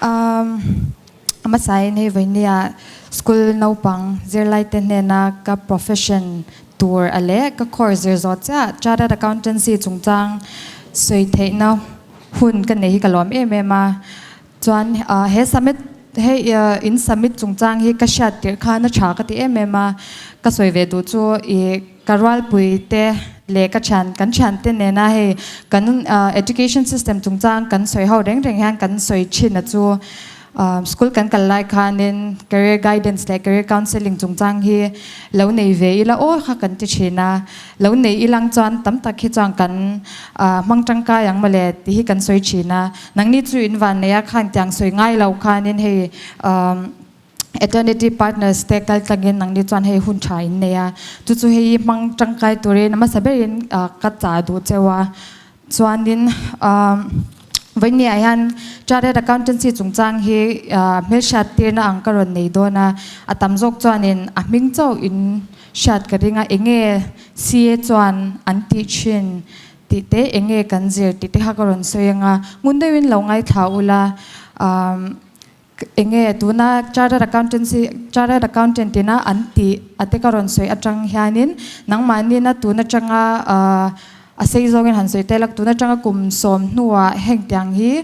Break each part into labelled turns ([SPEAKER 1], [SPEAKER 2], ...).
[SPEAKER 1] Um, a hmasain hei vawinia school naupang zirlaite hnena ka profession tur a leh ka course zir zawh chiah Chartered Accountancy chungchang sawi theihna hun ka nei hi ka lawm em em a. Chuan he summit hei in summit chungchang hi ka hriat tirh khan a tha ka ti em em a, ka sawi ve duh chu ih ka rualpui te leh ka thian kan thian te nena hei kan education system chungchang kan sawi ho reng reng hian kan sawi thin a chu school kan kal lai khanin career guidance leh career counselling chungchang hi lo nei ve ila aw kha kan ti thin a. Lo nei ilang chuan tam tak hi chuan kan hmang tangkai ang mawle tih hi kan sawi thin a. Nangni chu in van nei a khan tiang sawi ngai lo khanin hei Eternity Partners te kal tlangin nangni chuan hei hun tha in nei a. Chu chu hei hmang tangkai turin hmasa berin ka chah duh cheu a. Chuanin vawinia hian Chartered Accountancy chungchang hi hmelhriat tirna ang ka rawn nei dawn a. A tam zawk chuanin a hming chauh in hriat ka ring a, enge CA chuan an tih thin tih te, enge kan zir tih te kha ka rawn sawi ang a, ngun deuhin lo ngaithla ula. Enge tuna Chartered Accountancy Chartered Accountant ina an tih a te ka rawn sawi atang hianin nangmahni na tun atanga a sei zawngin han sawi tel a, tun atanga kum sawm hnuah heng tiang hi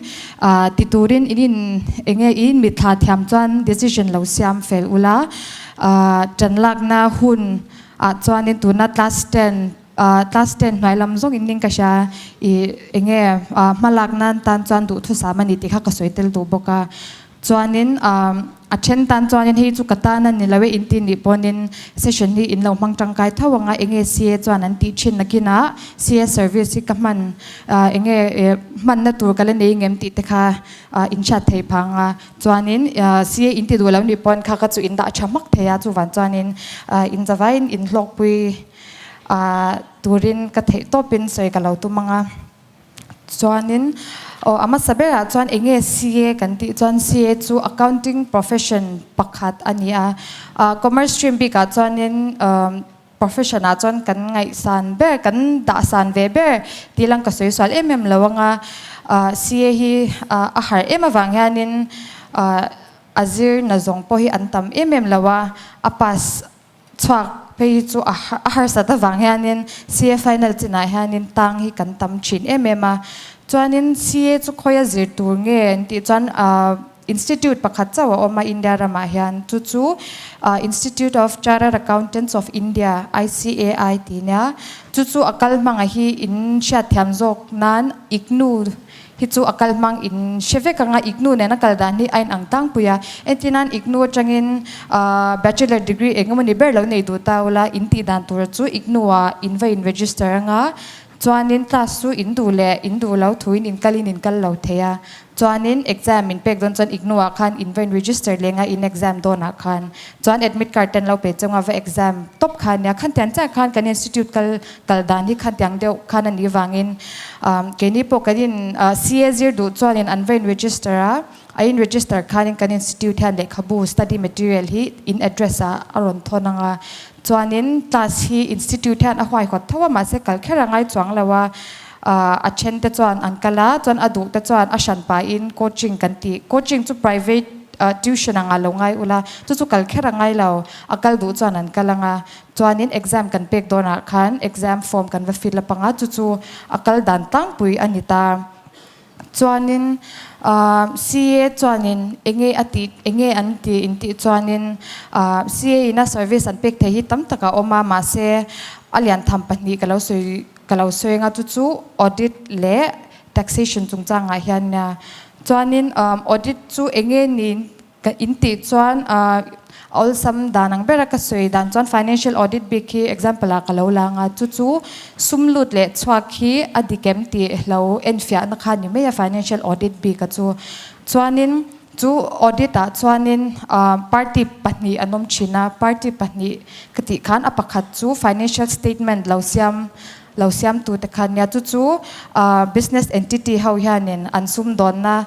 [SPEAKER 1] ti turin in in enge i in mitthla thiam chuan decision lo siam fel ula, tan lakna hun ah chuanin tuna class ten Class 10 hnuai lam zawng in ning ka hria i enge hma lak nan tan chuan duhthusam a ni tih kha ka sawi tel duh bawk a. Chuanin a then tan chuanin hei chu ka tan a ni lo e inti nih pawnin session hi in lo hmang tangkai tho ang a, enge CA chuan an tih thin nakinah CA service hi ka hman enge hmanna tur ka la nei ngem tih te kha in hriat thei phang a. Chuanin CA in ti duh lo nih pawn kha ka chu in dah tha hmak thei a, chuvan chuanin in zavaiin in hlawkpui Turin ka theih tawpin sawi ka lo tum ang a. Chuanin aw a hmasa berah chuan eng nge CA kan tih chuan CA chu accounting profession pakhat a ni a. Commerce stream bikah chuanin profession ah chuan kan ngaihsan ber kan dahsan ve ber tih lang ka sawi sual em em lo ang a. CA hi a harh em avang hianin a zir na zawng pawh hi an tam em em lo a, a pass Chhuak phei hi chu a harsat avang hianin CA final chinah hianin tang hi kan tam thin em em a. Chuanin CA chu khawia zir tur nge an tih chuan institute pakhat chauh a awm a India ramah hian chu chu Institute of Chartered Accountants of India, ICAI tih nia. Chu chu a kal hmangah hi in hriatthiam zawk nan IGNOU hi chu a kal hmang in hre vek anga IGNOU nen a kal dan hi a in ang tlangpui a, entirnan IGNOU atangin bachelor degree eng emawni ber lo nei duh ta ula in tih dan tur chu IGNOU ah in va in register anga chuanin class chu in duh leh in duh lo thuin in kalin in kal lo thei a, chuanin exam in pek dawn chuan IGNOU ah khan in va in register leng a in exam dawnah khan chuan admit card te an lo pe chunga va exam tawp kha ania khantiang chiah khan kan institute kal kal dan hi khatiang deuh khan a nih vangin keini pawh kan in CA zir duh chuanin an va in register a, a in register khanin kan institute hian lehkhabu study material hi in address ah a rawn thawn ang a, chuanin class hi institute hian a huaihawt tho a mahse kal kher a ngai chuang lo a, a then te chuan an kal a chuan a duh te chuan a hran pahin coaching kan tih coaching chu private tuition anga lo ngai ula chu chu kal kher a ngai lo a kal duh chuan an kal ang a. Chuanin exam kan pek dawnah khan exam form kan va fill up anga chu chu a kal dan tlangpui a ni ta. Chuanin CA chuanin enge a tih enge an tih in tih chuanin CA ina service an pek thei hi tam tak a awm a mahse a lian tham pahnih ka lo sawi ka lo sawi anga chu chu audit leh taxation chungchangah hian nia. Chuanin audit chu enge ni Ka in tih chuan awlsam dan ang bera ka sawi dan chuan financial audit bik hi example ah ka lo la anga chu chu sum lut leh chhuak hi a dik em tih lo enfiahna kha ni mai a financial audit bik a chu. Chuanin chu audit ah chuanin party pahnih an awm thin a, party pahnih ka tih khan a pakhat chu financial statement lo siam lo siam tute kha nia chu chu business entity ho hianin an sumdawnna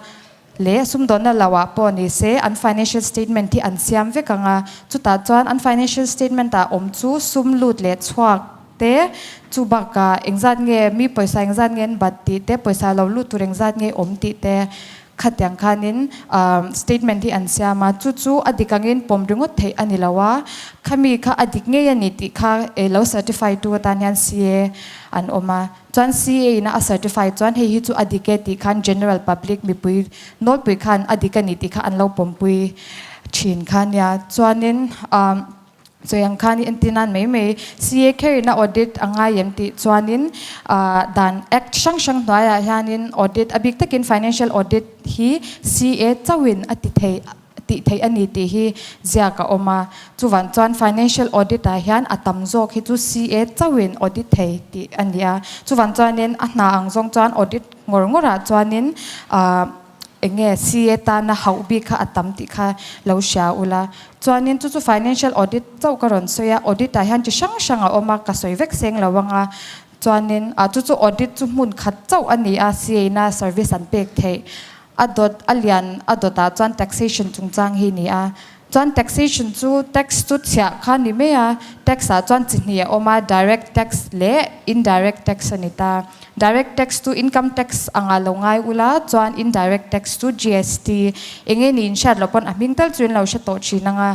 [SPEAKER 1] Leh sumdawnna lo ah pawh ni se an financial statement hi an siam vek ang a, chutah chuan an financial statement ah awm chu sum lut leh chhuak te, chu bakah engzat nge mi pawisa engzat nge an bat tih te, pawisa lo lut tur engzat nge awm tih te Khatiang khanin statement hi an siam a, chu chu a dik angin pawm ringawt theih a ni lo a, khami kha a dik ngei a ni tih kha lo certify tu atan hian CA an awm a, chuan CA ina a certify chuan hei hi chu a dik e tih khan general public mipui nawlpui khan a dik a ni tih kha an lo pawmpui thin kha nia. Chuanin. Sawi ang khan i entir nan mai mai CA kherina audit a ngai em tih chuanin dan act hrang hrang hnuaiah hianin audit a bik takin financial audit hi CA chauhin a ti thei tih theih a ni tih hi ziak a awm a. Chuvan chuan financial audit ah hian a tam zawk hi chu CA chauhin audit thei tih a ni a. Chuvan chuanin a hna ang zawng chuan audit ngawr ngawrah chuanin Eng nge CA tana hauh bik kha a tam tih kha lo hria ula. Chuanin chu chu financial audit chauh ka rawn sawi a, audit ah hian chi hrang hrang a awm a, ka sawi vek seng lo ang a. Chuanin ah chu chu audit chu hmun khat chauh a ni a, CA ina service an pek theih. A dawt a lian a dawt ah chuan taxation chungchang hi ni a. Chuan taxation chu tax chu chhiah kha ni mai a, tax ah chuan chi hnih a awm a, direct tax leh indirect tax a ni ta. Direct tax chu income tax anga lo ngai ula, chuan indirect tax chu GST eng nge niin hriat loh pawn a hming tal chu in lo hre tawh thin ang a.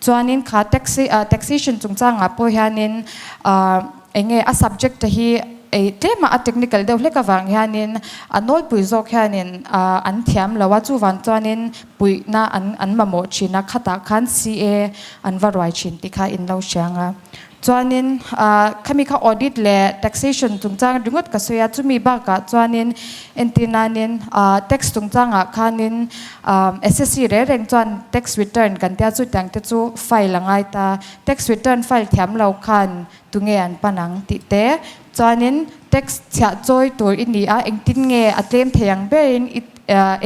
[SPEAKER 1] Chuanin kha tax taxation chungchangah pawh hianin ah Eng nge a subject te hi ei tlema a technical deuh hlek avang hianin a nawlpui zawk hianin an thiam lo a, chuvang chuanin puihna an an mamawh thin a, khatah khan CA an va ruai thin tih kha in lo hria ang a. Chuanin khami kha audit leh taxation chungchang ringawt ka sawi a, chumi bakah chuanin entir nanin tax chungchangah khanin SSC reng reng chuan tax return kan tia chutiang te chu file a ngai ta, tax return file thiam lo khan Tunge an pan ang tih te chuanin tax chhiah chawi tur i ni a, engtin nge a tlem thei ang berin i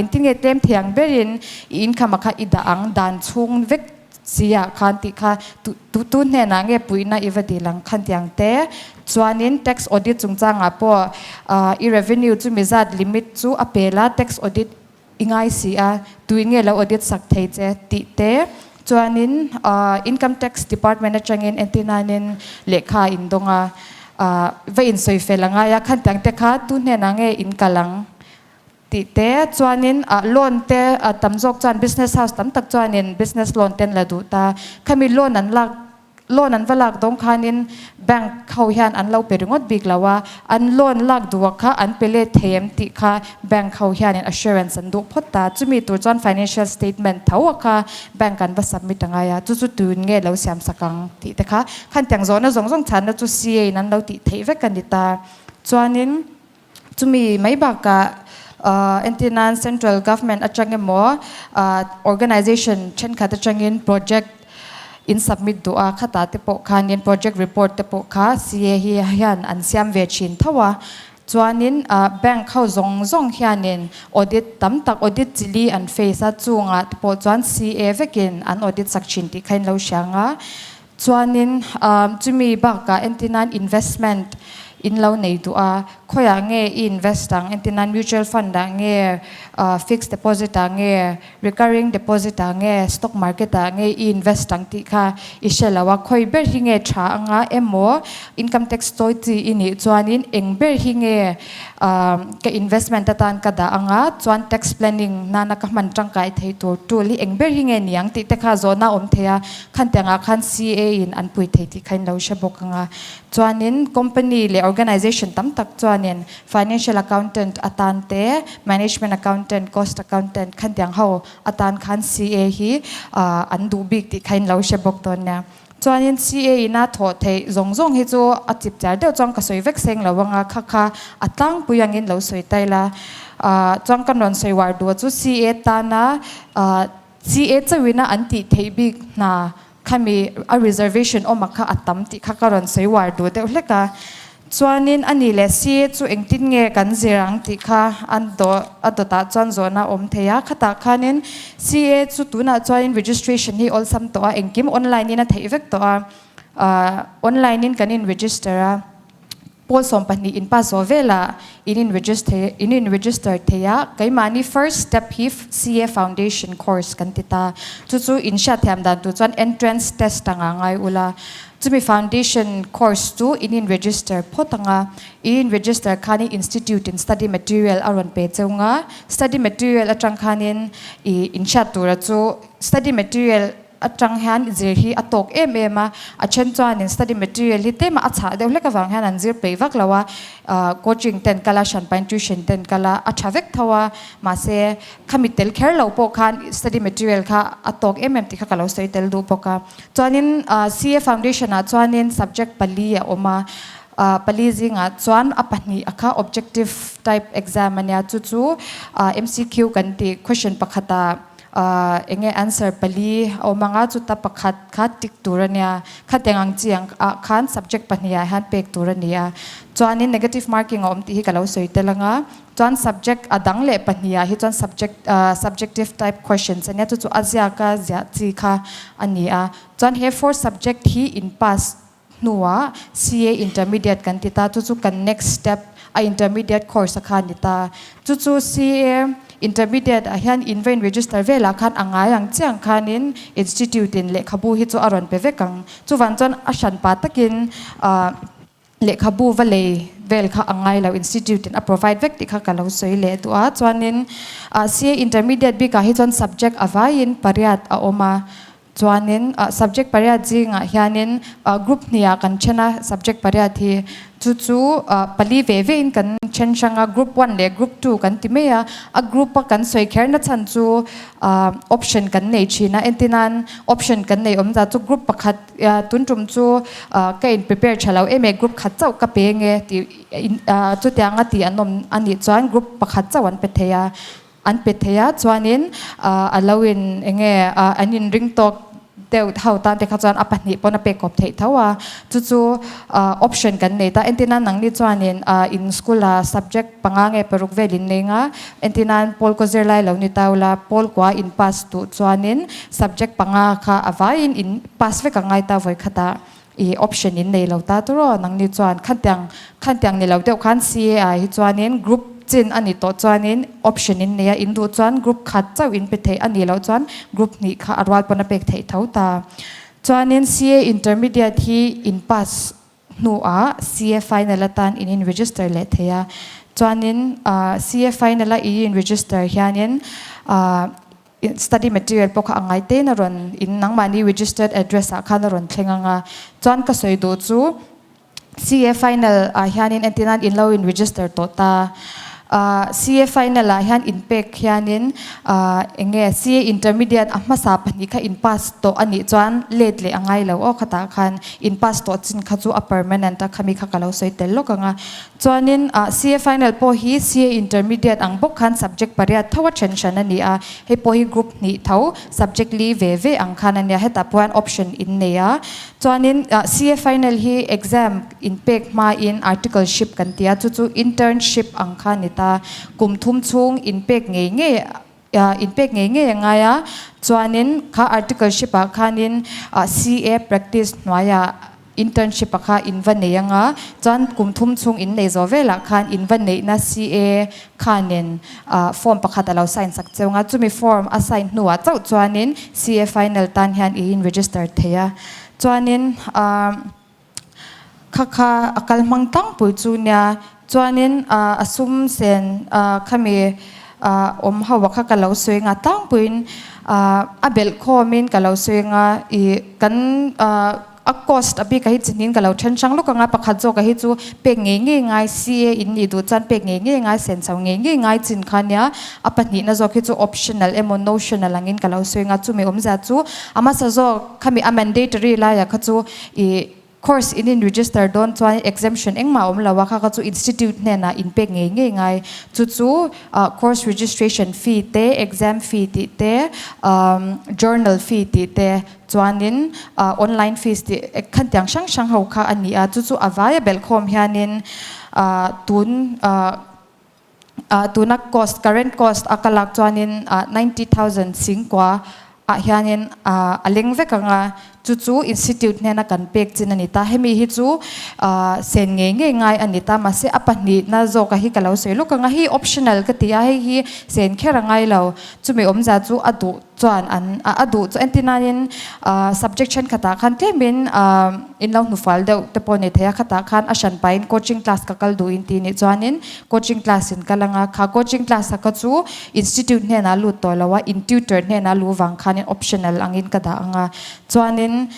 [SPEAKER 1] engtin nge tlem thei ang berin i income a kha i dah ang dan chhung vek si ah khan tih kha tu tu hnenah nge puihna i va dil ang khan tiang te chuanin tax audit chungchangah pawh i revenue chu mizat limit chu a pel a tax audit I ngai si a, tuin nge lo audit sak thei che tih te chuanin Income Tax Department atangin entirnanin lehkha in dawng a, va insawi fel a ngai a, khantiang te kha tu hnenah nge in kal ang tih te chuanin loan te tam zawk chuan business house tam tak chuanin business loan te an la duh ta, khami loan an lak Loan an va lak dawng khanin bank ho hian an lo pe ringawt bik lo a, an loan lak duh kha an pe let thei em tih kha bank ho hianin assurance an duh phawt ta. Chumi tur chuan financial statement tho a kha bank an va submit a ngai a, chu chu tun nge lo siam sak ang tih te kha khan tiang zawhna zawng zawng chhanna chu CA in an lo tih theih vek a ni ta. Chuanin chumi mai bakah entir nan central government atang emaw organization thenkhat atangin project in submit duh a khatah te pawh khanin project report te pawh kha CA hi hian an siam ve thin tho a chuanin bank ho zawng zawng hianin audit tam tak audit chi li an face a chungah te pawh chuan CA vekin an audit sak thin tih kha in lo hria ang a. Chuanin chumi bakah entirnan investment in lo nei duh a, khawiah nge i invest ang, entirnan mutual fund ah nge, fixed deposit ah nge, recurring deposit ah nge, stock market ah nge i invest ang tih kha i hre lo a, khawi ber hi nge tha anga emaw income tax chawi chi i nih chuanin eng ber hi nge ka investment atan ka dah anga chuan tax planning nana ka hman tangkai thei tur tool hi eng ber hi nge niang tih te kha zawhna a awm thei a. Khantiangah khan CA in an pui thei tih kha in lo hre bawk ang a. Chuanin company leh organization tam tak chuanin financial accountant atan te, management accountant, cost accountant khantiang ho atan khan CA hi an duh bik tih kha in lo hre bawk dawn nia. Chuanin CA in a thawh theih zawng zawng hi chu a chip chiar deuh chuan ka sawi vek seng lo ang a, kha kha a tlangpui angin lo sawi ta ila. Chuan kan rawn sawi uar duh chu CA tana CA chauhina an tih theih bik hna khami a reservation awm a kha a tam tih kha ka rawn sawi uar duh deuh hlek a. Chuanin a ni leh CA chu engtin nge kan zir ang tih kha an dawh a dawtah chuan zawhna a awm thei a. Khatah khanin CA chu tunah chuanin registration hi awlsam tawh a, engkim online in a theih vek tawh a, online in kan in register a. Pawl 12 in pass zawh velah in in register in in register thei a, keimahni first step hi CA foundation course kan ti ta. Chu chu in hriatthiam dan tur chuan entrance test anga ngai ula. Chumi foundation course chu in in register phawt ang a, i in register khanin institute in study material a rawn pe cheu nga, study material atang khanin i inhriat tura chu study material atang hian zir hi a tawk em em a, a then chuanin study material hi tlema a chhah deuh hlek avang hian an zir peih vak lo a, coaching ten kal a, hranpain tuition ten kal a, a tha vek tho a, mahse khami tel kher lo pawh khan study material kha a tawk em em tih kha ka lo sawi tel duh bawk a. Chuanin CA Foundation ah chuanin subject pali a awm a, pali zingah chuan a pahnih a kha objective type exam a nia, chu chu MCQ kan tih question pakhatah eng nge answer pali a awm ang a, chuta pakhat kha tick tur a nia, khatiang ang chi ang ah khan subject pahnih ah hian pek tur a ni a. Chuanin negative marking a awm tih hi ka lo sawi tel ang a. Chuan subject a dang leh pahnih ah hi chuan subject subjective type questions a nia chu chu a ziak a ziah chi kha a ni a. Chuan he four subject hi in pass hnuah CA intermediate kan ti ta chu chu kan next step a intermediate course a kha a ni ta. Chu chu CA intermediate ah hian in va in register velah khan a ngai ang chiang khanin institute in lehkhabu hi chu a rawn pe vek ang. Chuvang chuan a hranpa takin Lehkhabu va lei vel kha a ngai lo, institute in a provide vek tih kha ka lo sawi leh duh a. Chuanin CA intermediate bikah hi chuan subject a vaiin pariat a awm a, chuanin subject pariat zingah hianin group hniah kan then a subject pariat hi, chu chu pali ve vein kan then hrang a, group one leh group two kan ti mai a, a group a kan sawi kherna chhan chu option kan nei thin a, entirnan option kan nei awm zat chu group pakhat Tun tum chu ka in prepare tha lo em e, group khat chauh ka pe nge tih chutiang a tih an awm a nih chuan group pakhat chauh an pe thei a, an pe thei a chuanin a lo in eng nge an in ring tawk deuh ho tan te kha chuan a pahnih pawn a pek kawp theih tho a, chu chu option kan nei ta. Entirna nangni chuanin in school ah subject panga nge paruk vel in nei nga, Entirnan Paul kaw zirlai lo ni tau la, Paul kua in pass duh chuanin subject panga kha a vaiin in pass vek a ngai ta vawi khatah i option in nei lo ta tur aw. Nangni chuan khantiang khantiang ni lo deuh khan CAI hi chuanin group chin a ni tawh chuanin option in nei a, in duh chuan group khat chauh in pe theih a nih loh chuan group hnih kha a rual pawn a pek theih tho ta. Chuanin CA intermediate hi in pass hnuah CA final atan in in register leh thei a, chuanin CA final a i in register hianin study material pawh kha a ngai tein a rawn in nangmahni registered address ah khan a rawn thleng ang a, chuan ka sawi duh chu CA final ah hianin entir nan in lo in register tawh ta. CA final ah hian in pek hianin eng nge CA intermediate a hmasa pahnih kha in pass tawh a nih chuan let leh a ngai lo aw khatah khan in pass tawh chin kha chu a permanent a khami kha ka lo sawi tel lawk ang a. Chuanin CA final pawh hi CA intermediate ang bawk khan subject pariat tho a then hran a ni a, hei pawh hi group hnih tho subject li ve ve ang khan a nia hetah pawh hian option in nei a. Chuanin CA final hi exam in pek hmain articleship kan ti a, chu chu internship ang kha a ni ta. Kum thum chhung in pek ngei ngei in pek ngei ngei a ngai a, chuanin kha articleship ah khanin CA practice hnuaiah internship a kha in va nei ang a, chuan kum thum chhung in nei zawh velah khan in va neihna CA khanin form pakhat a lo sign sak cheu ang a, chumi form a sign hnuah chauh chuanin CA final tan hian i in register thei a, chuanin Kha kha a kal hmang tlangpui chu nia. Chuanin a sum sen khami awm ho a kha ka lo sawi nga tlangpuiin a belh khawmin ka lo sawi nga i kan a cost a bik ah hi chinin ka lo then hrang lawk anga pakhat zawk ah hi chu pek ngei ngei ngai CA in nih duh chuan pek ngei ngei ngai sen chho ngei ngei ngai chin kha nia a pahnihna zawk hi chu optional emaw notional angin ka lo sawi nga chumi awmzia chu a hmasa zawk khami a mandatory laiah kha chu I course in in register dawn chuan exemption engmah a awm lo a, kha kha chu institute hnenah in pek ngei ngei ngai. Chu chu course registration fee te, exam fee tih te, journal fee tih te, chuanin online fees tih khantiang hrang hrang ho kha a ni a. Chu chu a vaia belhkhawm hianin tun Tuna cost, current cost a ka lak chuanin 90,000 singkua ah hianin a leng vek ang a. Chu chu Institute hnena kan pek chin a ni ta. Hemi hi chu sen ngei ngei ngai a ni ta. Mahse a pahnihna zawka hi ka lo sawi lawk ang a, hei optional ka ti a, hei hi sen kher a ngai lo. Chumi awmzia chu a duh chuan an a duh chu entir nain subject thenkhatah khan tlemin in lo hnufual deuh te pawh a ni thei a, khatah khan a hran pahin coaching class ka kal duh in tih nih chuanin coaching class in kal ang a, kha coaching class a kha chu institute hnenah lut tawh lo a, in tutor hnenah luh vang khanin optional angin ka dah ang a, chuanin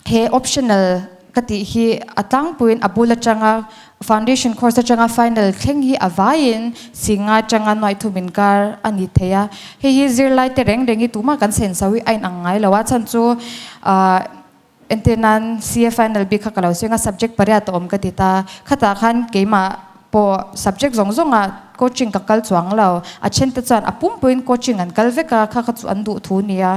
[SPEAKER 1] he optional ka tih hi a tlangpuiin a bul atanga foundation course atanga final thleng hi a vaiin singa atanga nuaih thum inkar a ni thei a, hei hi zirlai te reng reng hi tumah kan senso hi a inang ngai lo a, chhan chu ah entir nan CA final bik kha ka lo sawi ang a subject pariat a awm ka ti ta, khatah khan keimah pawh subject zawng zawngah coaching ka kal chuang lo, a then te chuan a pumpuiin coaching an kal vek a, kha kha chu an duh thu nia,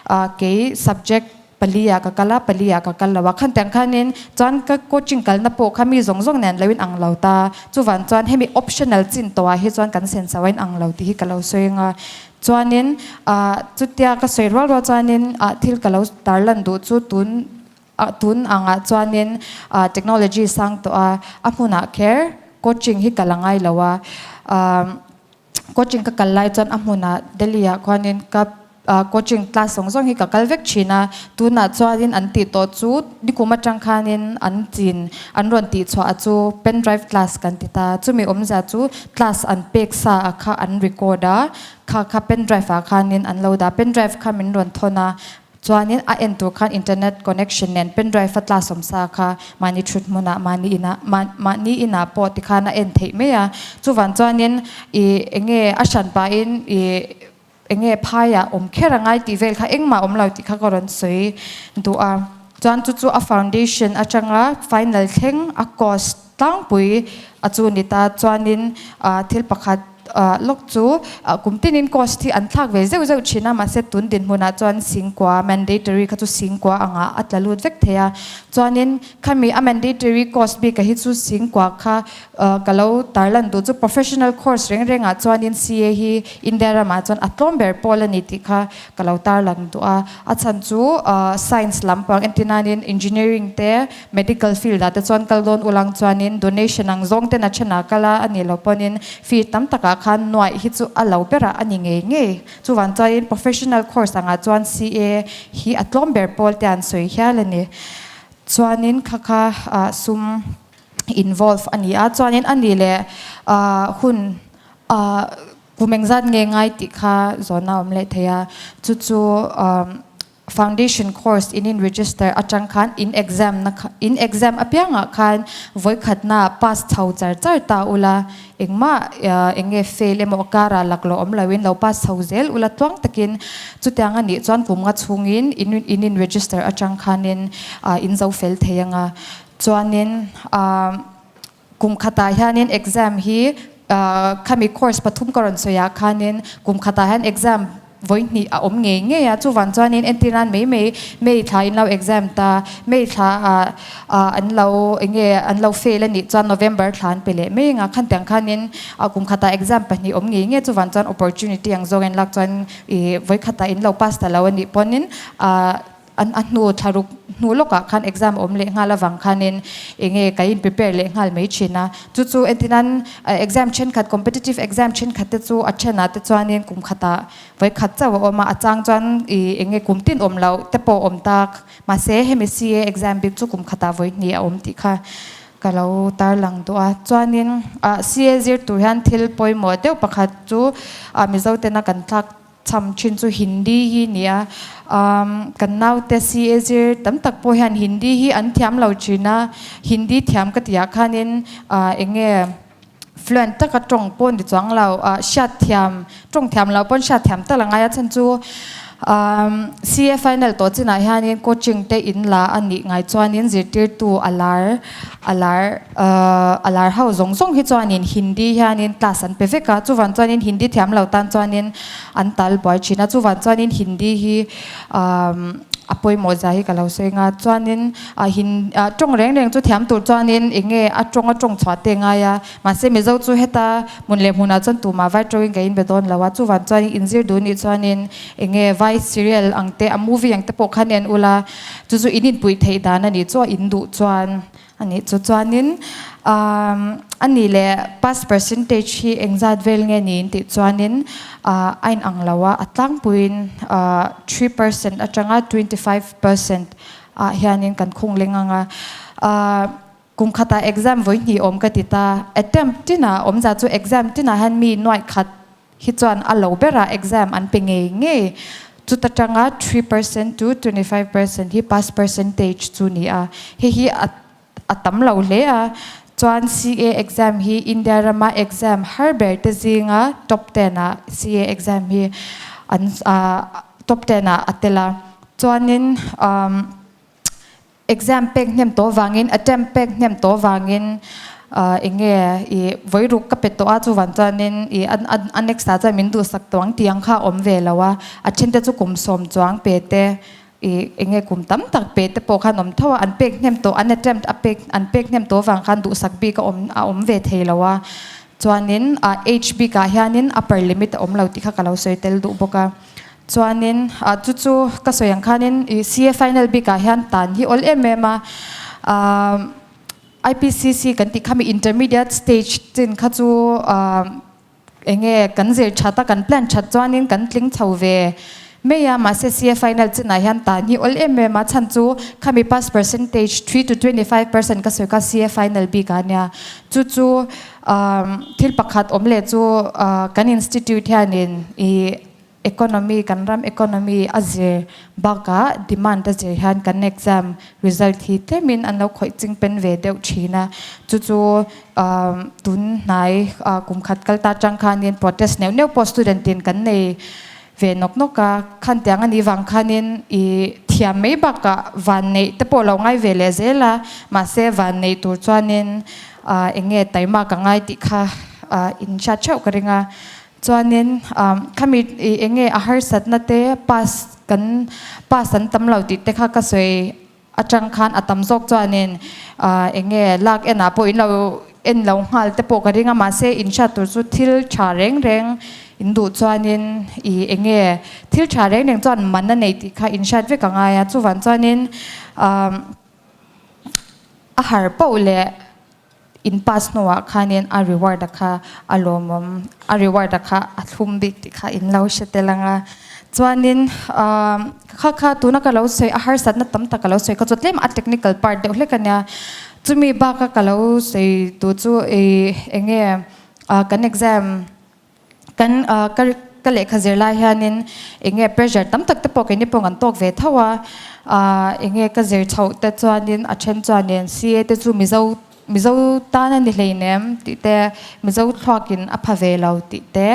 [SPEAKER 1] ah kei subject Pali ah ka kal a, pali ah ka kal lo a. Khantiang khanin chuan ka coaching kalna pawh kha mi zawng zawng nen lo in ang lo ta. Chuvan chuan hemi optional chin tawhah hi chuan kan senso a in ang lo tih hi ka lo sawi ang a. Chuanin ah chutia ka sawi rual rual chuanin ah thil ka lo tarlan duh chu tun ah tun angah chuanin ah technology sang tawh a, a hmunah kher coaching hi ka la ngai lo a. Ah Coaching ka kal lai chuan a hmunah Delhi ah khuanin ka coaching class zawng zawng hi ka kal vek thin a, tunah chuanin an tih tawh chu nikum atang khanin an chin an rawn tih chhuah a chu pen drive class kan ti ta, chumi awmzia chu class an pek sa a kha an record a, kha kha pen drive ah khanin an lo dah, pen drive kha min rawn thawn a, Chuanin a en tur khan internet connection nen pen drive a tla sawmsa kha mahni thut hmunah mahni inah mahni inah pawh tikhan a en theih mai a. Chuvan chuanin i enge a hran pahin i enge phaiah awm kher a ngai tih vel kha engmah awm lo tih kha ka rawn sawi duh a. Chuan chu chu a foundation atanga final thleng a cost tlangpui a chu ni ta. Chuanin thil pakhat lawk chu kum tinin cost hi an thlak ve zeuh zeuh thin a, mahse tun dinhmunah chuan singkua mandatory kha chu singkua angah a tla lut vek thei a. Chuanin khami a mandatory cost bik a hi chu singkua kha ka lo tarlan duh chu professional course reng rengah chuanin CA hi India ramah chuan a tlawm ber pawl a ni tih kha ka lo tarlan duh a. A chhan chu science lampang entir nanin engineering te Medical field ah te chuan kal dawn ulang chuanin donation ang zawng ten a then ah kal a, a nih loh pawhin fee tam takah khan nuaih hi chu a lo berah a ni ngei ngei. Chuvang chuanin professional course angah chuan CA hi a tlawm ber pawl te an sawi hial a ni. Chuanin kha kha ah sum involve a ni a, chuanin a nih leh ah hun ah kum engzat nge ngai tih kha zawn a awm leh thei a, chu chu ah Foundation course in in register atang khan in exam na kha in exam apiangah khan vawikhatna pass chho char char ta ula, engmah eng nge fail emaw kara laklawh awm loin lo pass chho zel ula tluang takin chutiang a nih chuan kum nga chhungin in in in register atang khanin in zo fel thei anga chuanin Kum khatah hianin exam hi khami course pathum ka rawn sawi ah khanin kum khatah hian exam vawi hnih a awm ngei ngei a, chuvang chuanin entir nan mai mai May thla in lo exam ta, May thla ah an lo eng nge an lo fail a nih chuan November thla an pe leh mai ang a, khan tiang khanin kum khatah exam pahnih awm ngei ngei a, chuvang chuan opportunity ang zawng in lak chuan ih vawi khatah in lo pass ta lo a nih pawnin An a hnu thlaruk hnu lawkah khan exam awm leh nghal avang khanin enge ka in prepare leh nghal mai thin a. Chu chu entin exam thenkhat competitive exam thenkhat te chu a thenah te chuanin kum khatah vawi khat chauh a awm a, a chang chuan ih enge kum tin awm loh te pawh awm tak. Mahse hemi CA exam bik chu kum khatah vawi hnih a awm tih kha ka lo tarlang duh a. Chuanin CA zir tur hian thil pawimawh deuh pakhat chu Mizo tena kan tlak Chham thin chu Hindi hi nia. Kan naute CA zir tam tak pawh hian Hindi hi an thiam lo thin a, Hindi thiam ka tihah khanin eng nge fluent taka tawng pawh ni chuang lo, hriat thiam, tawng thiam lo pawn hriat thiam tak la ngai a chhan chu CA final tawh chinah hianin coaching te in la a nih ngai chuanin zirtirtu a lar A lar a lar ho zawng zawng hi chuanin Hindi hianin class an pe vek a, chuvan chuanin Hindi thiam lo tan chuanin an tal buai thin a, chuvan chuanin Hindi hi umm a pawimawh zia hi ka lo sawi nga. Chuanin ah hin ah tawng reng reng chu thiam tur chuanin eng nge a tawng a tawng chhuah te ngai a, mahse Mizo chu heta hmun leh hmunah chuan tumah vai tawngin ka inbe dawn lo a, chuvang chuanin inzir duh nih chuanin eng nge vai serial ang te a movie ang te pawh khan en ula chu chu in inpuih theih dan a nih chu a in duh chuan. A nih chu chuanin a nih leh pass percentage hi engzat vel nge niin tih chuanin a inang lo a, a tlangpuiin 3% atanga 25% ah hianin kan khung leng ang a. Kum khatah exam vawi hnih awm ka ti ta, attempt tinah awmzah chu exam tinah hian mi nuaih khat hi chuan a lo berah exam an pe ngei ngei. Chuta tanga 3% to 25% hi pass percentage chu ni a, hei hi a a tam lo hle a. Chuan CA exam hi India rama exam har ber te zinga top 10 ah CA exam hi an top 10 ah a tel a. Chuanin Exam pek hnem tawh vangin, attempt pek hnem tawh vangin eng nge i vawi ruk ka pe tawh a, chuvan chuanin i a next ah chuan min duhsak tawh ang tih ang kha a awm ve lo a, a then te chu kum sawm chuang pe te i eng nge kum tam tak pe te pawh khan awm tho a, an pek hnem tawh an attempt a pek an pek hnem tawh vang khan duhsak bik a awm a awm ve thei lo a, chuanin age bikah hianin upper limit a awm lo tih kha ka lo sawi tel duh bawk a. Chuanin ah chu chu ka sawi ang khanin ih CA final bikah hian tan hi awl em em a, ah IPCC kan tih kha mi intermediate stage chin kha chu ah eng nge kan zir that a kan plan that chuanin kan tling chho ve mai a, mahse CA final chinah hian tan hi awl em em a, chhan chu khami pass percentage 3 to 25% ka sawi kha CA final bikah ania, chu chu ah thil pakhat awm leh chu ah kan institute hianin ih. Economy, kan ram economy a zir bakah demand a zir hian kan exam result hi tlemin an lo khawih ching pen ve deuh thin a. Chu chu tun hnai kum khat kal ta tang khanin protest neuh neuh pawh student in kan nei ve nawk nawk a. Khan tiang a nih vang khanin i thiam mai bakah van neih te pawh lo ngai ve leh zel a. Mahse van neih tur chuanin eng nge taima ka ngai tih kha in hriat theuh ka ring a. Chuanin khami i eng nge a harsatna te pass kan pass an tam lo tih te kha ka sawi atang khan a tam zawk chuanin eng nge lak enah pawh in lo en lo nghal te pawh ka ring a, mahse in hriat tur chu thil tha reng reng in duh chuanin i eng nge thil tha reng reng chuan man a nei tih kha in hriat vek a ngai a, chuvang chuanin a har poh leh In pass hnuah khanin a reward a kha a lawmawm, a reward a kha a thlum bik tih kha in lo hre tel ang a. Chuanin kha kha tuna ka lo sawi a harsatna tam tak ka lo sawi kha chu tlem a technical part deuh hlek a nia. Chumi baka ka lo sawi duh chu ih eng nge kan exam Kan ka ka lehkha zir lai hianin eng nge pressure tam tak te pawh keini pawh kan tawk ve tho a, eng nge ka zir chhoh te chuanin a then chuanin CA te chu Mizo Mizo tan a ni hleinem tih te Mizo thluakin a pha ve lo tih te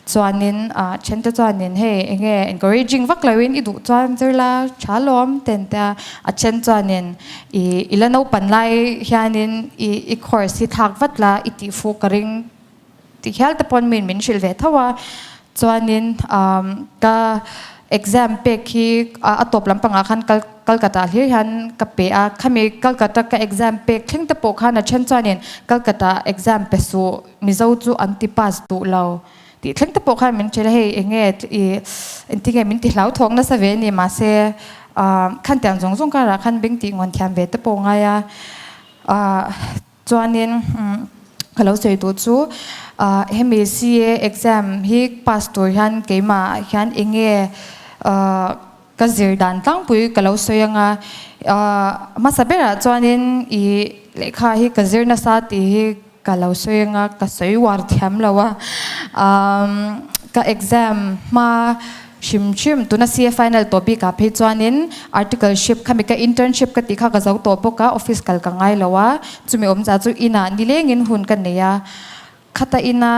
[SPEAKER 1] chuanin a then te chuanin hei eng nge encouraging vak loin i duh chuan zir la tha lawm ten te a, a then chuanin i i la naupan lai hianin i i course hi thlak vat la i tihfuh ka ring. Ti hial te pawn min min hrilh ve tho a, chuanin ka exam pek hi a tawp lampangah khan Calcutta hlir hian ka pe a, khami Calcutta ka exam pek thleng te pawh khan a then chuanin Calcutta exam pe suh Mizo chu an ti pass duh lo tih thleng te pawh khan min hrilh a, hei enge i engtinge min ti hlauthawng nasa ve a ni mahse khan tiang zawng zawng karah khan beng tih ngawn thiam ve te pawh ngai a. Chuanin ka lo sawi duh chu hemi CA exam hi pass tur hian keimah hian eng nge ka zir dan tlangpui ka lo sawi anga hmasa berah chuanin i lehkha hi ka zir nasa tih hi ka lo sawi anga ka sawi uar thiam lo a ka exam hma Hrim hrim, tuna CA final tawh bikah phei chuanin articleship khami ka internship ka tih kha ka zo tawh bawk a, office kal ka ngai lo a, chumi awmzah chu inah nilengin hun ka nei a, khata ina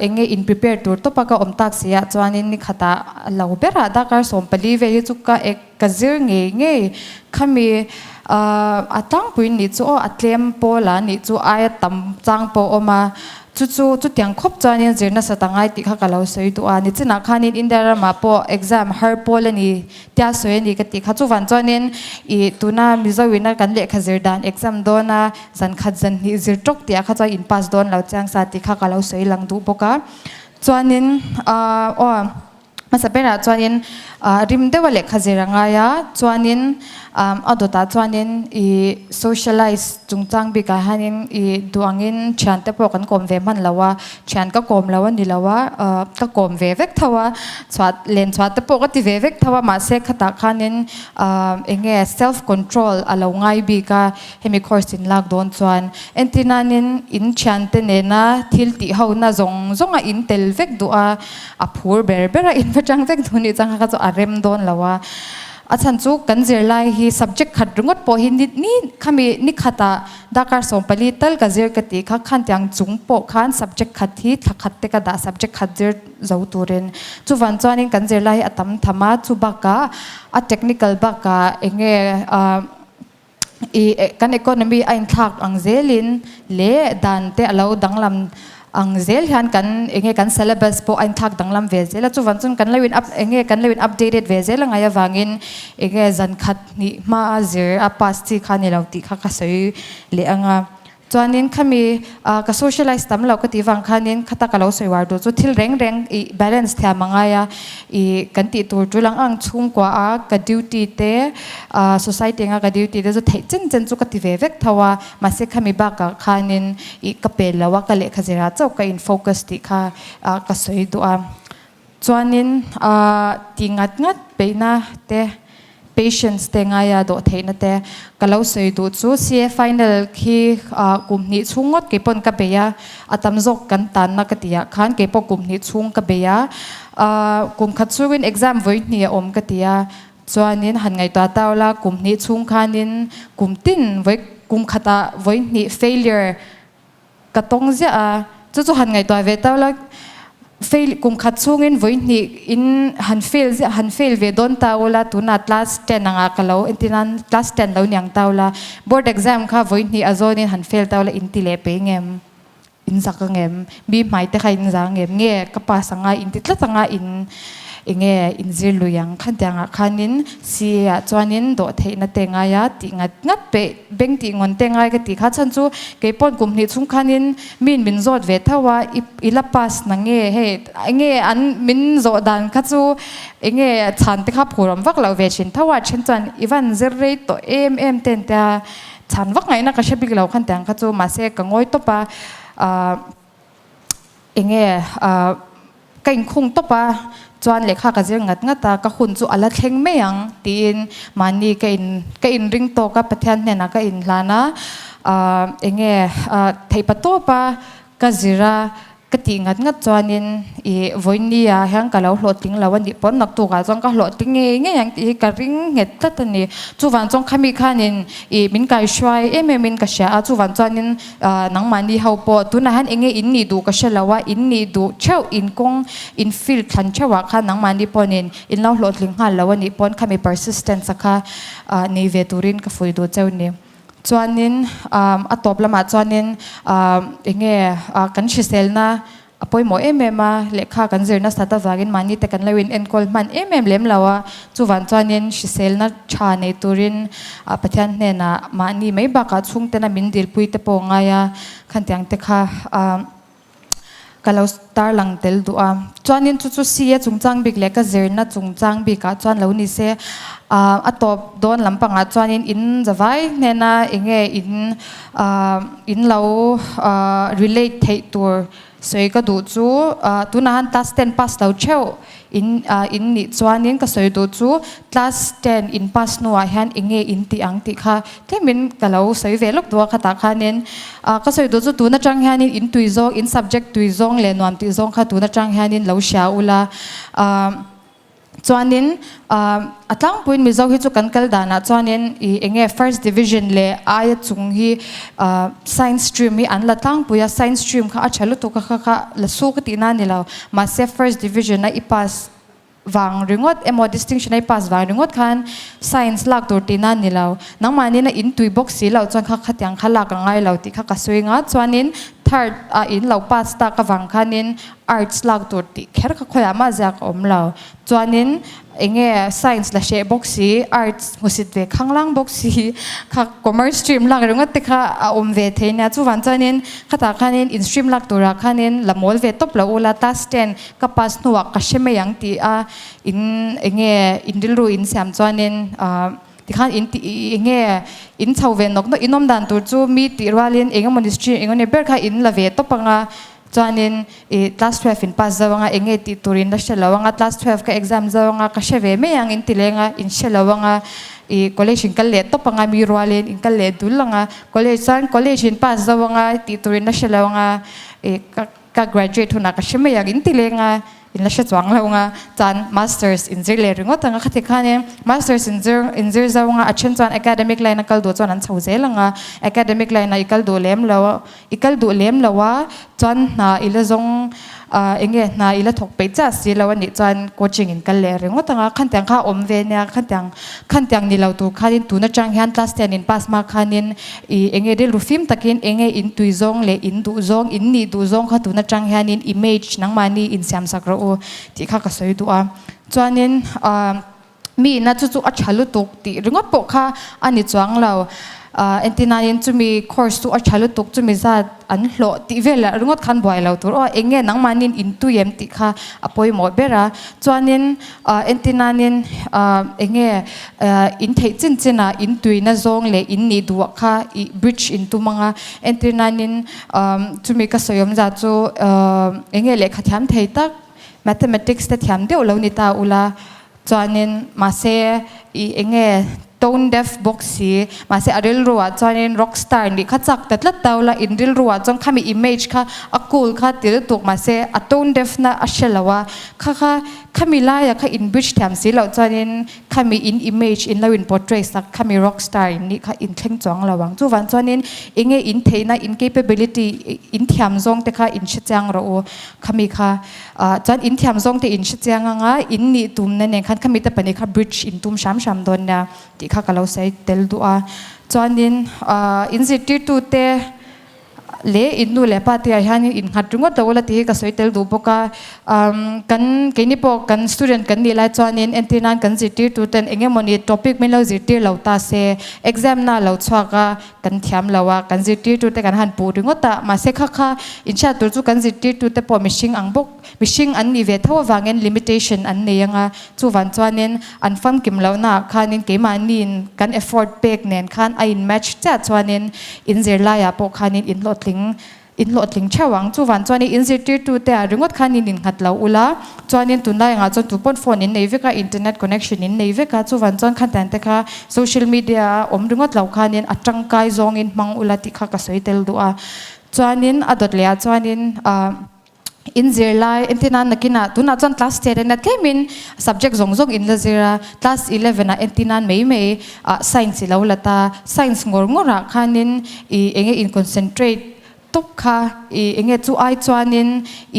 [SPEAKER 1] eng nge in prepare tur tawpa ka awm tak si ah chuanin ni khatah lo berah darkar 14 vel hi chu ka ek ka zir ngei ngei khami a tlangpui nih chu aw a tlem pawl a nih chu aia tam chang pawh a awm a. Chu chu chutiang khawp chuanin zir nasa ta ngai tih kha ka lo sawi duh a, nichinah khanin India ramah pawh exam har pawl a ni tia sawi a ni ka tih kha. Chuvan chuanin ih tuna Mizo ina kan lehkha zir dan exam dawna zan khat zan hnih zir tawk tih ah kha chuan in pass dawn lo chiang sa tih kha ka lo sawi lang duh bawk a. Chuanin aw Hmasa berah chuanin rim deuha lehkha zir a ngai a, chuanin a dawtah chuanin ih socialize chungchang bikah hianin ih duh angin thiante pawh kan kawm ve hman lo a, thian ka kawm lo a ni lo a, ka kawm ve vek tho a, chhuah len chhuah te pawh ka ti ve vek tho a, mahse khatah khanin eng nge self control a lo ngai bik a, hemi course in lak dawn chuan entinanin in thiante nena thil tih ho na zawng zawnga in tel vek duh a, A phur ber ber a in va chang vek duh nih chuan kha kha chu a rem dawn lo a. A chhan chu kan zirlai hi subject khat ringawt pawh hi ni ni khami ni khatah darkar 14 tal ka zir ka tih kha khan tiang chung pawh khan subject khat hi thla khat te ka dah subject khat zir zo turin. Chuvan chuanin kan zirlai hi a tam tham a, chu bakah a technical bakah eng nge ah I kan economy a inthlak ang zelin leh dan te a lo danglam ang zel hian kan enge kan syllabus pawh a inthlak danglam ve zel a, chuvang chuan kan lo in up enge kan lo in updated ve zel a ngai avangin enge zan khat hnih hma a zir a pass chi kha ni lo tih kha ka sawi leh ang a. Chuanin khami ka socialize tam loh ka tih vang khanin khata ka lo sawi uar duh chu thil reng reng i balance thiam a ngai a, i kan tih tur tul ang ang chhungkua a ka duty te society anga ka duty te chu theih chen chen chu ka ti ve vek tho a, mahse khami bakah khanin i ka pel lo a ka lehkha zirah chauh ka in focus tih kha ka sawi duh a. Chuanin ti ngat ngat peihna te, patience te ngaia dawh theihna te ka lo sawi duh chu CA final khi kum hnih chhung ngawt kei pawn ka bei a, a tam zawk kan tanna ka tih ah khan kei pawh kum hnih chhung ka bei a, kum khat chhungin exam vawi hnih a awm ka ti a, chuanin han ngaihtuah tau la kum hnih chhung khanin kum tin vawi kum khatah vawi hnih failure Ka tawng ziah a, chu chu han ngaihtuah ve tau la, fail kum khat chhungin vawi hnih in han fail ziah han fail ve dawn ta ula, tunah class ten angah ka lo entir nan class ten lo niang ta ula, board exam kha vawi hnih a zawnin han fail ta ula in ti leh pei ngem, in zak angem, mi hmai te kha in za angem, nge ka pass anga in ti tlat anga in enge in zir lui ang khan tiangah khanin CA ah chuanin dawh theihna te ngai a tih ngat ngat peih. Beng tih ngawn te ngai ka tih kha chhan chu kei pawn kum hnih chhung khanin min min zawt ve tho a, i la pass na nge hei enge an min zawh dan kha chu enge chhan te kha phurawm vak loh ve thin tho a, then chuan i van zir rei tawh em em ten tia chhan vak ngaihna ka hre bik lo khan tiang kha chu mahse ka ngawi tawp a ah enge ah Ka inkhung tawp a, chuan lehkha ka zir ngat ngat a, ka hun chu a la thleng mai ang tiin mahni ka in ka inring tawk a, Pathian hnenah ka inhlan a, ahh enge ah theihpa tawp a ka zir a, ka tih ngat ngat chuanin ih vawiin ah hian ka lo hlawhtling lo a nih pawn naktukah chuan ka hlawhtling ngei ngei ang tih hi ka ring nghet tlat a ni. Chuvang chuan khami khanin ih min kaihruai em em in ka hria a, chuvang chuanin Nangmahni ho pawh tunah hian enge in nih duh ka hre lo a, in nih duh theuh, in kawng, in field thlan theuhah khan nangmahni pawhin in lo hlawhtling nghal lo a nih pawn khami persistence a kha nei ve turin ka fuih duh cheu ni. Chuanin a tawp lamah chuanin enge kan hriselna A pawimawh em em a, lehkha kan zir nasat avangin mahni te kan lo in enkawl hman em em lem lo a, chuvang chuanin hriselna tha nei turin Pathian hnenah mahni mai bakah chhungtena min dilpui te pawh ngai a, khantiang te kha ka lo tarlang tel duh a. Chuanin chu chu CA chungchang bik leh ka zirna chungchang bikah chuan lo ni se, a tawp dawn lampangah chuanin in zavai hnena enge in In lo relate theih tur sawi ka duh chu tunah han class ten pass lo theuh in in nih chuanin ka sawi duh chu class ten in pass hnuah hian eng nge in tih ang tih kha tlemin ka lo sawi ve lawk duh a khatah khanin ka sawi duh chu tun atang hianin in tui zawng in subject tui zawng leh nuam tih zawng kha tun atang hianin lo hria ula. Chuanin a tlangpuiin Mizo hi chu kan kal danah chuanin ih eng nge first division leh aia chung hi science stream hi an la tlangpui a, science stream kha a tha lutuk a kha kha la su ka tihna a ni lo. Mahse first division a i pass vang ringawt emaw distinction a i pass vang ringawt khan science lak tur tihna a ni lo. Nangmahniin a in tui bawk si loh chuan kha khatiang kha lak a ngai lo tih kha ka sawi nga. Chuanin. Third a in lo pass tak avang khanin arts lak tur tih kher kha khawiah mah ziak a awm lo. Chuanin enge science la hreh bawk si, arts hmusit ve khanglang bawk si kha commerce stream lak ringawt te kha a awm ve thei nia. Chuvang chuanin khatah khanin in stream lak turah khanin la mawl ve tawp lo ula, class ten ka pass hnuah ka hre mai ang tih a in enge in rilru in siam chuanin ah Tikhan in ti enge in chho ve nawk nawk in awm dan tur chu mi tih rualin eng emawni stream eng emawni ber kha in la ve tawp anga chuanin ih class twelve in pass zo anga enge tih tur in la hre lo anga class twelve ka exam zo anga ka hre ve mai ang in ti leng a in hre lo anga ih college in kal leh tawp anga mi rualin in kal leh dul anga college chuan college in pass zo anga tih tur in la hre lo anga ih ka ka graduate hunah ka hre mai ang in ti leng a. In la hre chuang lo anga chuan masters in zir leh ringawt anga khati khanin masters in zir in zir zo anga a then chuan academic line a kal duh chuan an chho zel anga academic line a i kal duh lem lo i kal duh lem lo a chuan hna i la zawng ah eng nge hna i la thawk peih chiah si lo a nih chuan coaching in kal leh ringawt anga khantiang kha a awm ve nia khantiang khantiang ni lo tur khanin tun atang hian class ten in pass hma khanin I enge rilru fim takin enge in tui zawng leh in duh zawng, in nih duh zawng kha tun atang hianin image nangmahni insiamsak rawh u tih kha ka sawi duh a. Chuanin mi ina chu chu a tha lutuk tih ringawt pawh kha a ni chuang lo. Entinain chumi course chu a tha lutuk, chumi zat an hlawh tih velah ringawt khan buai lo tur aw. Enge nangmahniin in tui em tih kha a pawimawh ber a. Chuanin Entinanin enge in theih chin chinah in tuina zawng leh in nih duh kha i bridge in tum anga entinanin chumi ka sawi awmzia chu enge lehkha thiam thei tak mathematics te thiam deuh lo ni ta ula chuanin mahse i enge tone deaf bawk si mahse a rilruah chuanin rock star nih kha chak ta tlat ta ula in rilruah chuan khami image kha a cool kha ti lutuk mahse a tone deaf na a hre lo a kha kha Khami laia kha in bridge thiam si loh chuanin khami in image in lo in portray sak khami rock star in nih kha in thleng chuang lo ang. Chuvang chuanin enge in theihna in capability in thiam zawng te kha in hre chiang rawh u. Khami kha chuan in thiam zawng te in hre chiang anga in nih tumna nen khan khami te pahnih kha bridge in tum hram hram dawn nia tih kha ka lo sawi tel duh a. Chuanin in zirtirtute leh in nu leh pa te ah hian in nghat ringawt lo ula tih hi ka sawi tel duh bawk a kan keini pawh kan student kan nih lai chuanin entir nan kan zirtirtu ten eng emawni topic min lo zirtir lo ta se exam na lo chhuak a kan thiam lo a kan zirtirtu te kan han puh ringawt a mahse kha kha inhriat tur chu kan zirtirtu te pawh mihring ang bawk mihring an nih ve tho avangin limitation an nei anga chuvan chuanin an famkim lohna ah khanin keimahniin kan effort pek nen khan a in match chiah chuanin in zirlaiah pawh khanin in hlawhtling in hlawhtling theuh ang. Chuvan chuanin in zirtirtute ah ringawt khanin in nghat lo ula chuanin tunlai angah chuan tu pawn phone in nei vek a internet connection in nei vek a chuvan chuan khantiang te kha social media a awm ringawt lo khanin a tangkai zawngin hmang ula tih kha ka sawi tel duh a chuanin a dawt leh ah chuanin ah In zirlai entir nan nakinah tunah chuan class ten ena tlemin subject zawng zawng in la zir a, class eleven ah entir nan mai mai ah science i lo la ta, science ngawr ngawr ah khanin i enge in concentrate tawp kha i enge chu ai chuanin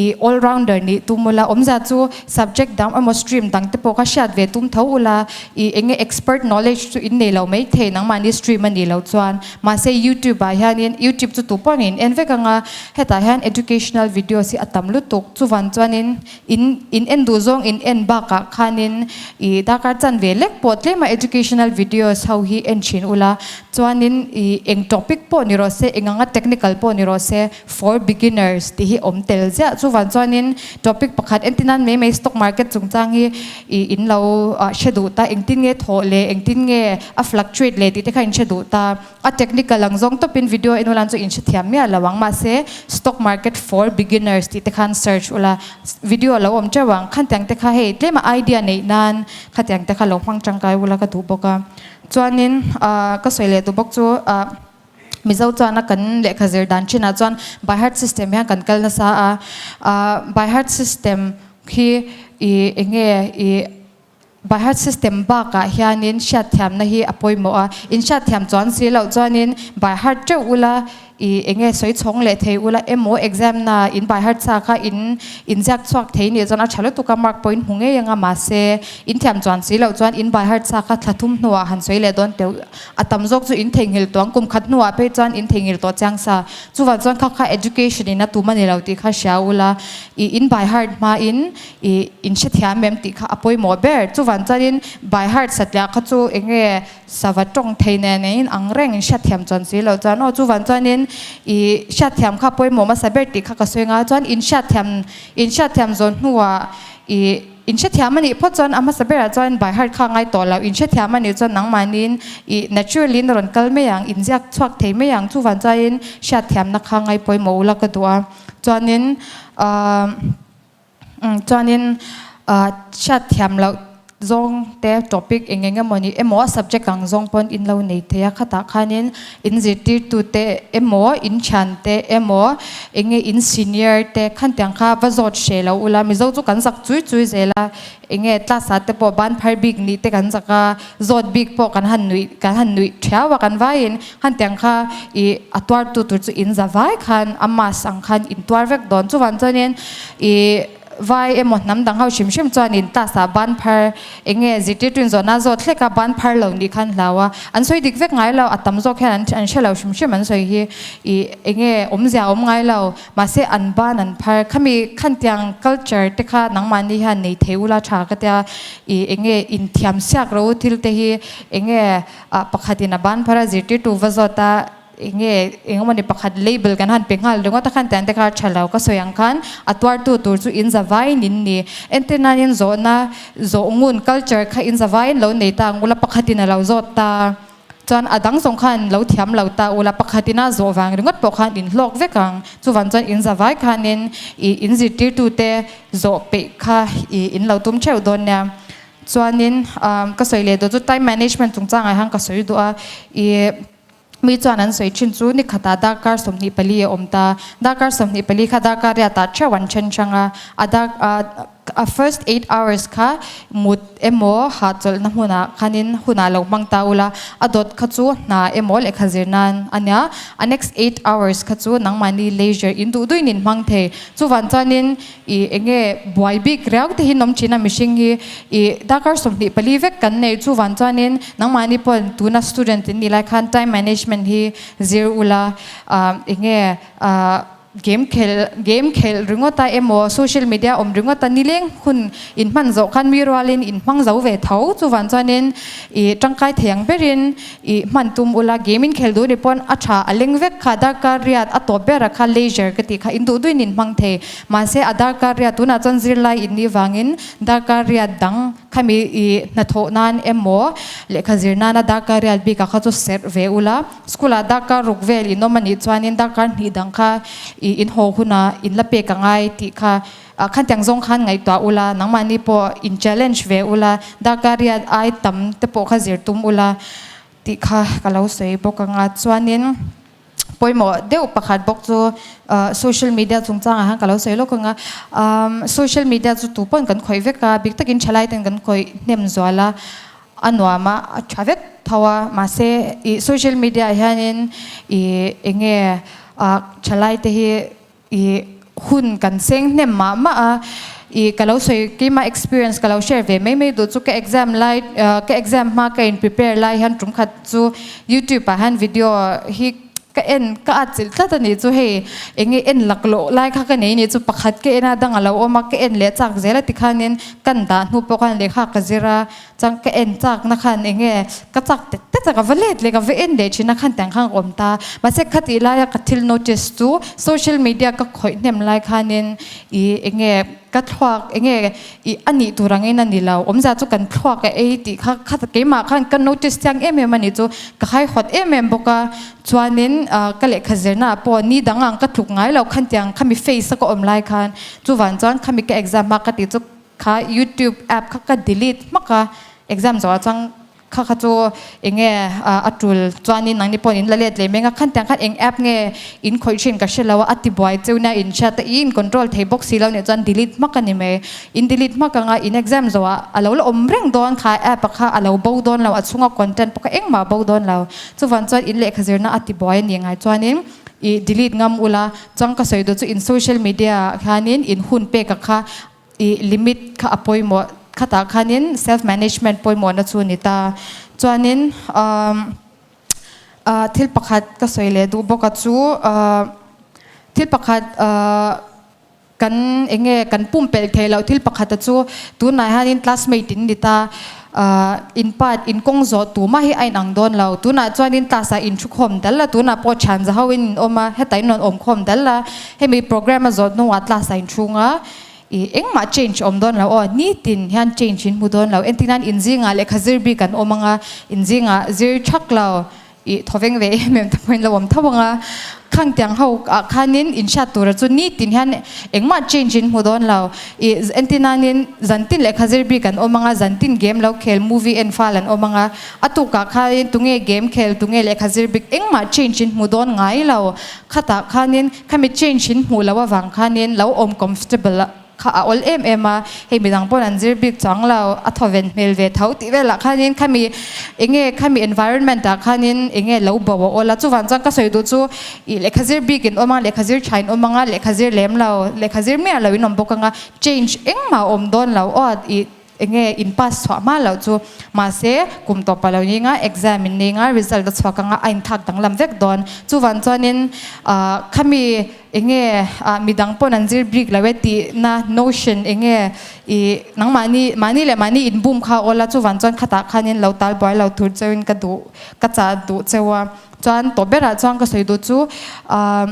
[SPEAKER 1] i all rounder nih tum ula awmzia chu subject dang emaw stream dang te pawh kha hriat ve tum tho ula i enge expert knowledge chu in nei lo maithei nangmahni stream a nih loh chuan mahse youtube ah hianin youtube chu tupawh in en vek anga Hetah hian educational videos hi a tam lutuk. Chuvan chuanin in in en duh zawng in en bakah khanin ih darkar chan ve lek pawh tlema educational videos ho hi en thin ula. Chuanin ih eng topic pawh ni rawh se, eng anga technical pawh ni rawh se for beginners tih hi awm tel ziah. Chuvan chuanin topic pakhat entir nan mai mai stock market chungchang hi ih in lo hre duh ta, engtin nge thawh leh engtin nge a fluctuate leh tih te kha in hre duh ta. A technical ang zawng tawpin video en ula chu in hrethiam miah lo ang mahse stock market for beginners tih te khan search ula video a lo awm teuh ang khatiang te kha hei tlema idea neih nan khatiang te kha lo hmang tangkai ula ka duh bawk a chuanin ah ka sawi leh duh bawk chu ah Mizo chuan a kan lehkha zir dan thinah chuan by heart system hian kan kal nasa a ah by heart system khi ih enge ih By heart system bakah hianin hriatthiamna hi a pawimawh a, in hriatthiam chuan si loh chuanin by heart teuh ula I enge sawi chhawng leh thei ula emaw exam na in by heart sa kha in inziak chhuak thei nih chuan a tha lutuk a mark pawh in hmu ngei anga mahse in thiam chuan si loh chuan in by heart sa kha thla thum hnuah han sawi leh dawn teuh a tam zawk chu in theihnghilh tawh ang kum khat hnuah phei chuan in theihnghilh tawh chiang sa chuvang chuan kha kha education in a tum a ni lo tih kha hria ula i in by heart hma in i in hrethiam em tih kha a pawimawh ber chuvang chuan in by heart satliah kha chu enge Sava tawng thei nen in ang reng in hriatthiam chuan si lo chuan aw chuvang chuanin i hriatthiam kha pawimawh hmasa ber tih kha ka sawi nga chuan in hriatthiam in hriatthiam zawn hnuah i in hrethiam a nih phawt chuan a hmasa berah chuan by heart kha a ngai tawh lo in hrethiam a nih chuan nangmahniin i naturally in rawn kal mai ang in ziak chhuak thei mai ang chuvang chuanin hriatthiamna kha ngai pawimawh ula ka duh a chuanin ahh. Chuanin hriatthiam loh zawng te topic eng eng emaw ni emaw a subject ang zawng pawn in lo nei thei a, khatah khanin in zirtirtu te emaw in thian te emaw eng nge in senior te khan tiang kha va zawt hreh lo ula Mizo chu kan zak chui chui zel a, eng nge class ah te pawh ban phar bik nih te kan zak a, zawt bik pawh kan han nuih kan han nuih thiau a kan vaiin khan tiang kha ih a tuartu tur chu in za vai khan a mask ang khan in tuar vek dawn chuvang chuanin ih vai emaw hnam dang ho hrim hrim chuanin class ah ban phar eng nge zirtirtu in zawhna zawt hlek a ban phar lo nih khan hlau a an sawi dik vek ngai lo a tam zawk hian an hre lo hrim hrim an sawi hi ih eng nge awmzia a awm ngai lo mahse an ban an phar khami khan tiang culture te kha nangmahni hian nei thei ula tha ka tia ih eng nge inthiam siak ro thil te hi eng nge Ah pakhatin a ban phar a zirtirtu va zawt a enge eng emawni pakhat label kan han pe nghal ringawt a khan tiang te kha a tha lo ka sawi ang khan a tuartu tur chu in za vaiin in ni entir nanin zawhna zawh ngun culture kha in za vaiin lo nei ta ang ula pakhatin a lo zawt ta chuan a dang zawng khan lo thiam lo ta ula pakhatin a zawh vang ringawt pawh khan in hlawk vek ang chuvang chuan in za vai khanin ih in zirtirtu te zawh peih kha ih in lo tum theuh dawn nia. Chuanin ka sawi leh duh chu time management chungchangah hian ka sawi duh a, ih mi chuan an sawi thin chu ni khatah darkar 24 a awm ta, darkar 24 kha darkar riatah theuh an then hrang a, a dar a first eight hours kha mut emaw hahchawlhna hmunah khanin hunah lo hmang ta ula, a dawt kha chu hna emaw lehkha zir nan a nia, a next eight hours kha chu nangmahni leisure in duh duhin in hmang thei, chuvang chuanin I enge buai bik riau te hi nawm thin a mihring hi i darkar 24 vek kan nei chuvan chuanin nangmahni pawh tuna student in nih lai khan time management hi zir ula enge game khel game khelh ringawt a emaw social media awm ringawt a nileng hun in hman zawh khan mi rualin in hmang zo ve tho chuvan chuanin i tangkai thei ang berin i hman tum ula game in khel duh ni pawn a tha a leng vek kha darkar riat a tawp ber a kha leisure ka tih kha in duh duhin in hmang thei. Mahse a darkar riat tunah chuan zirlai in nih vangin darkar riat dang khami i hnathawh nan emaw lehkha zir nana darkar riat bikah kha chu serh ve ula, school ah darkar ruk vel in awm anih chuanin darkar hnih dang kha i in haw hunah in la pek a ngai tih kha khantiang zawng khan ngaihtuah ula, nangmahni pawh in challenge ve ula, darkar riat ai tam te pawh kha zir tum ula tih kha ka lo sawi bawk anga chuanin. Pawimawh deuh pakhat bawk chu social media chungchangah hian ka lo sawi lawk ang a, social media chu tu pawn kan khawih vek a, bik takin thalai ten kan khawih hnem zual a, a nuam a, a tha vek tho a, mahse ih social media ah hianin ih eng nge thalai te hi I hun kan seng hnem mah mah a, i ka lo sawi keimah experience ka lo share ve mai mai duh chu ka exam lai ka exam hma ka in prepare lai hian tum khat chu youtube ah hian video hi ka en ka at chilh tlat a nih chu hei enge en laklawh lai kha ka nei nih chu pakhat ka en a dang a lo awm a ka en leh chak zel a tikhanin kan dah hnu pawh khan lehkha ka zir a Chang ka en chak na khan enge ka chak tet tet a ka va let leh ka va en leh thin a khan tiang khan ka awm ta. Mahse khatih laia ka thil notice chu social media ka khawih hnem lai khanin i enge ka thluak enge i a nih tur angin a ni lo. Awmzia chu kan thluak a ei tih kha kha keimah khan ka notice chiang em em a nih chu ka haihawt em em bawk a. Chuanin ka lehkha zirna ah pawh ni dang ang ka tluk ngai lo khan tiang khami face a ka awm lai khan chuvang chuan khami ka exam hma ka tih chu Kha youtube app kha ka delete hmak a, exam zawhah chuan kha kha chu enge a tul chuanin nangni pawhin in la let leh meng a, khan tiang khan eng app nge in khawih thin ka hre lo a, a ti buai cheu nia in hriat a, i in control thei bawk si lo nih chuan delete hmak a ni mai. In delete hmak anga in exam zawhah a lo la awm reng dawn kha app a kha a lo bo dawn lo, a chhunga content pawh kha engmah a bo dawn lo. Chuvang chuan in lehkha zirna a ti buai a ni ngai chuanin. I delete ngam ula, chuan ka sawi duh chu in social media ah khianin in hun pek a kha i limit kha a pawimawh khatah khanin self management pawimawhna chu a ni ta. Chuanin umm thil pakhat ka sawi leh duh bawk a chu thil pakhat ahh Kan enge kan pumpelh theih loh thil pakhata chu tunah hianin classmate in ni ta, in part in kawng zawh tumah hi a inang dawn lo. Tunah chuanin class ah in thu khawm dal a, tunah pawh thian za ho in in awm a, hetah in rawn awm khawm dal a, hemi program a zawh hnuah class ah in thung a, ih engmah change awm dawn lo aw, nitin hian change in hmu dawn lo. Entirnan in zingah lehkha zir bik an awm ang a, in zingah zir thak lo. I thawveng ve em em te pawhin lo awm tho ang a, khang tiang ho ah khanin in hriat tura chu nitin hian engmah change in hmu dawn lo. I entir nanin zantin lehkha zir bik an awm ang a, zantin game lo khel, movie en fal an awm ang a, a tukah khanin tunge game khel, tunge lehkha zir bik engmah change in hmu dawn ngai lo. Khatah khanin khami change in hmuh loh avang khanin lo awm comfortable a. Kha a awl em em a, hei midang pawn an zir bik chuang lo, a thaw ven hmel ve tho tih velah khanin khami enge khami environment ah khanin enge lo bo a awl a, chuvang chuan ka sawi duh chu ih lehkha zir bik in awm a, lehkha zir tha in awm ang a, lehkha zir lem lo, lehkha zir miah lo in awm bawk ang a, change engmah a awm dawn lo aw ih enge in pass chhuah hma loh chu mahse kum tawp a lo ni anga exam in nei anga result a chhuak anga a inthlak danglam vek dawn chuvang chuanin ah khami enge ah midang pawn an zir bik lo e tihna notion enge ih nangmahni mahni leh mahni inbum kha a awl a chuvang chuan khatah khanin lo tal buai lo tur cheuhin ka duh ka chah duh cheu a chuan tawp berah chuan ka sawi duh chu ah.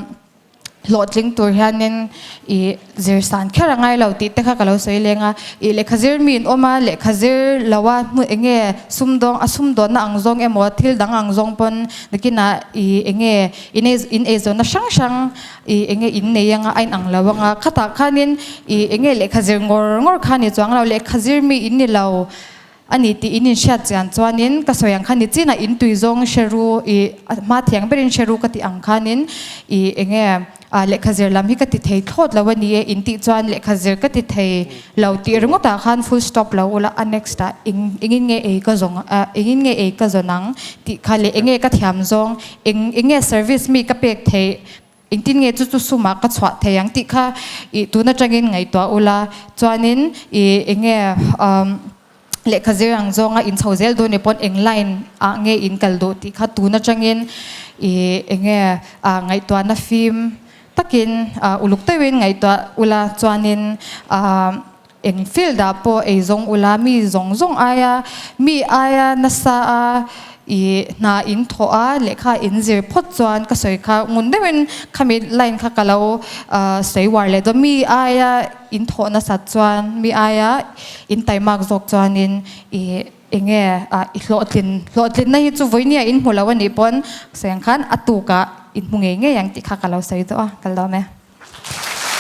[SPEAKER 1] Hlawhtling tur hianin i zir san kher a ngai lo tih te kha ka lo sawi leng a, i lehkha zir mi in awm a, lehkha zir lo a hmu eng nge sumdawng a sumdawnna ang zawng emaw thil dang ang zawng pawn nakinah i eng nge in ei in eizawnna hrang hrang i eng nge in nei anga a inang lo anga khatah khanin i eng nge lehkha zir ngawr ngawr kha ni chuang lo lehkha zir mi in ni lo. A ni tih in inhriat chian chuanin ka sawi ang khan ni chinah in tui zawng hre ru i hma thiang berin hre ru ka tih ang khanin i enge lehkha zir lam hi ka ti thei thlawt lo a ni e in tih chuan lehkha zir ka ti thei lo tih ringawtah khan full stop lo ula a next ah eng engin nge ei ka zawng engin nge ei ka zawn ang tih kha leh enge ka thiam zawng eng enge service mi ka pek theih Engtin nge chu chu sumah ka chhuah thei ang tih kha i tun atangin ngaihtuah ula, chuanin i enge lehkha zir ang zawnga in chho zel duh ni pawn eng line ah nge in kal duh tih kha tun atangin i enge ngaihtuahna fim takin uluk deuhin ngaihtuah ula, chuanin Eng field ah pawh ei zawng ula mi zawng zawng aia mi aia nasa a i hna in thawh a lehkha in zir phawt chuan ka sawi kha ngun deuhin khami line kha ka lo sawi uar leh dawn mi aia in thawh nasat chuan mi aia in taimak zawk chuanin i enge i hlawhtlin hlawhtlinna hi chu vawinia in hmu lo a nih pawn sawi ang khan a tukah in hmu ngei ngei ang tih kha ka lo sawi duh a ka lawm e.